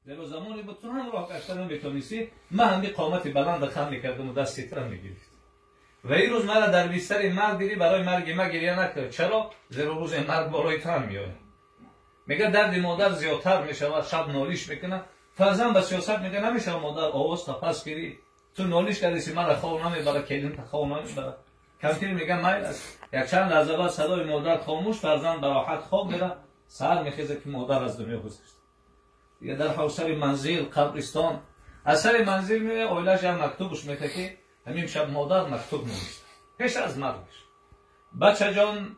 زیرا زمانی بود تو هم راه گشته نمیتونستی، من هم قامت بلند خم میکردم و دست ترم میگرفت. و این روز مرا در بستر مرگ دیدی، برای مرگ ما گریه نکرد. چرا؟ زیرا روز مرگ بالای تو هم میآید. میگه درد مادر زیادتر میشود، شب نالیش میکنه. فرزند به سیاست میگه نمیشه مادر آواز تا پس گیری، تو نالیش کردی مرا خواب نمیبره، کلین تا خواب نمیبره. کمتر میگه میل است. یک چند لحظه بعد صدای مادر خاموش، فرزند به راحت خواب میره. سر میخیزه که مادر از دنیا گذشت. دیگه در حوصله منزل قبرستان از سر منزل میاد، اولاش هم مکتوبش میته که همین شب مادر مکتوب نوشته پیش از مرگش. بچه جان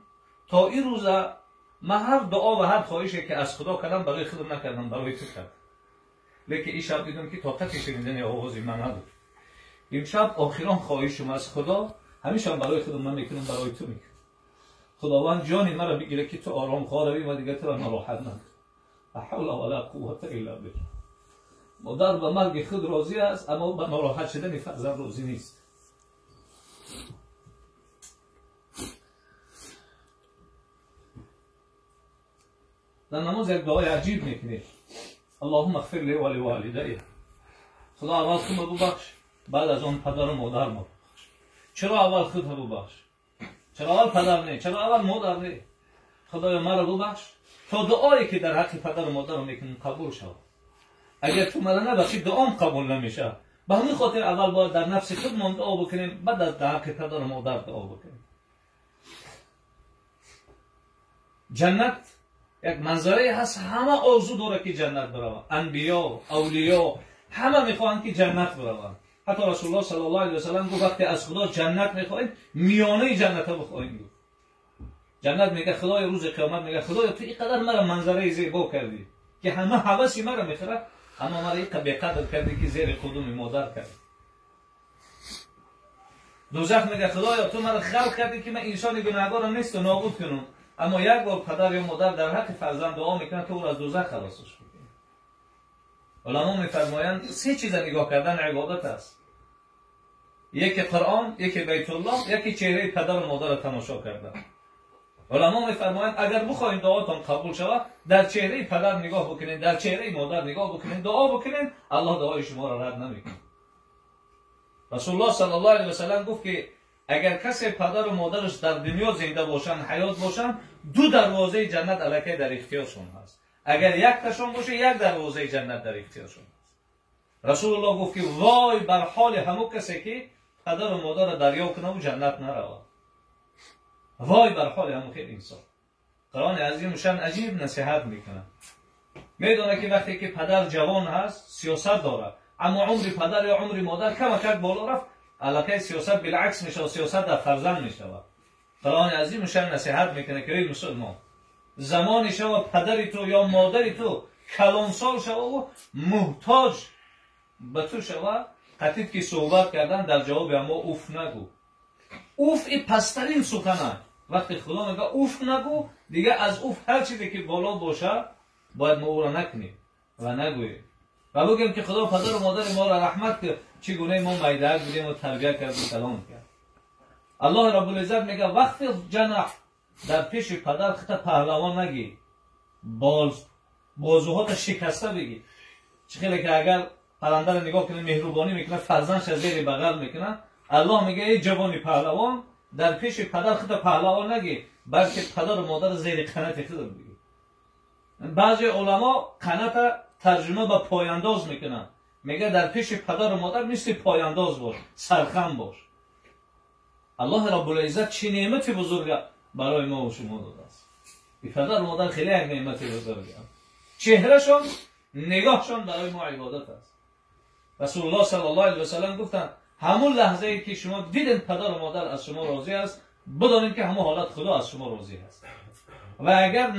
تا این روزه من هر دعا و هر خواهشی که از خدا کردم برای خودم نکردم، برای تو کردم. لیکن این شب دیدم که طاقت شنیدن آواز من ندارم. این شب آخرین خواهشم از خدا همیشه برای خودم من میکنم، برای تو میکنم. خداوند جانی مرا بگیره که تو آرام خواهی و دیگه تو را ناراحت نکنه. لا حول ولا قوة الا بالله. مادر به مرگ خود راضی است، اما به ناراحت شدن فرزند راضی نیست. در نماز یک دعای عجیب میکنی: اللهم اغفر لی و لوالدی. خدا اول خود ببخش، بعد از آن پدر و مادر ما ببخش. چرا اول خود ببخش؟ چرا اول پدر نه؟ چرا اول مادر نه؟ خدایا مرا ببخش تا دعایی که در حق پدر و مادر میکنم قبول شود. اگر تو مرا نبخشی دعام قبول نمیشه. به همین خاطر اول باید در نفس خودمان دعا بکنیم، بعد از در حق پدر و مادر دعا بکنیم. جنت یک منظره هست، همه آرزو داره که جنت بروند. انبیا، اولیا، همه میخواهند که جنت بروند. حتی رسول الله صلی الله علیه و سلم گفت وقتی از خدا جنت میخواهید میانه جنت رو بخواهید. گفت جنت میگه خدای روز قیامت میگه خدایا تو اینقدر مرا منظره زیبا کردی که همه هوسی مرا میخوره، اما مرا اینقدر بیقدر کردی که زیر قدوم مادر کردی. دوزخ میگه خدایا تو مرا خلق کردی که من انسان گناهکارم نیست و نابود کنم، اما یک بار پدر یا مادر در حق فرزند دعا میکنه تو او را از دوزخ خلاصش میکنی. علما میفرمایند سه چیز نگاه کردن عبادت است: یکی قرآن، یکی بیت الله، یکی چهره پدر و مادر را تماشا کردن. علما میفرمایند اگر بخواهید دعاتان قبول شود در چهره پدر نگاه بکنید، در چهره مادر نگاه بکنید، دعا بکنید، الله دعای شما را رد نمیکنه. رسول الله صلی الله علیه و سلم گفت که اگر کسی پدر و مادرش در دنیا زنده باشند، حیات باشند، دو دروازه جنت علیه در اختیارشون هست. اگر یک تاشون باشه یک دروازه جنت در اختیارشون هست. رسول الله گفت که وای بر حال همو کسی که پدر و مادر را دریا کنه و جنت نرود. وای بر حال همو خیلی انسان. قرآن عظیم شان عجیب نصیحت میکنه. میدونه که وقتی که پدر جوان هست سیاست داره، اما عمر پدر یا عمر مادر کم کم بالا رفت، علاقه سیاست بالعکس میشه و سیاست در فرزند میشه. قرآن عظیم شان نصیحت میکنه که ای مسلمان، زمانی شو پدری تو یا مادری تو کلانسال شو و محتاج به تو شو، قطعی که صحبت کردن در جواب اما اوف نگو. اوف ای پسترین سخنه. وقتی خدا میگه اوف نگو، دیگه از اوف هر چیزی که بالا باشه باید ما او را نکنیم و نگوییم و بگیم که خدا پدر و مادر ما را رحمت کرد، چگونه ما میدهک بودیم و تربیت کرد و کلام کرد. الله رب العزت میگه وقتی جناح در پیش پدر خطا پهلوان نگی، بازوهات شکسته بگی. چه خیلی که اگر پرنده رو نگاه کنه مهربانی میکنه، فرزندش از زیر بغل میکنه. الله میگه ای جوانی پهلوان، در پیش پدر خود پهلوان نگی، بلکه پدر و مادر زیر قنات خود بگی. بعضی علما قنات ترجمه به پایانداز میکنن، میگه در پیش پدر و مادر مثل پایانداز باش، سرخم باش. الله رب العزت چه نعمت بزرگ برای ما و شما داده است. پدر و مادر خیلی یک نعمت بزرگه. چهرهشون، نگاهشون برای ما عبادت است. رسول الله صلی الله علیه و سلم گفتند همون لحظه ای که شما دیدین پدر و مادر از شما راضی است، بدانید که همون حالت خدا از شما راضی است. و اگر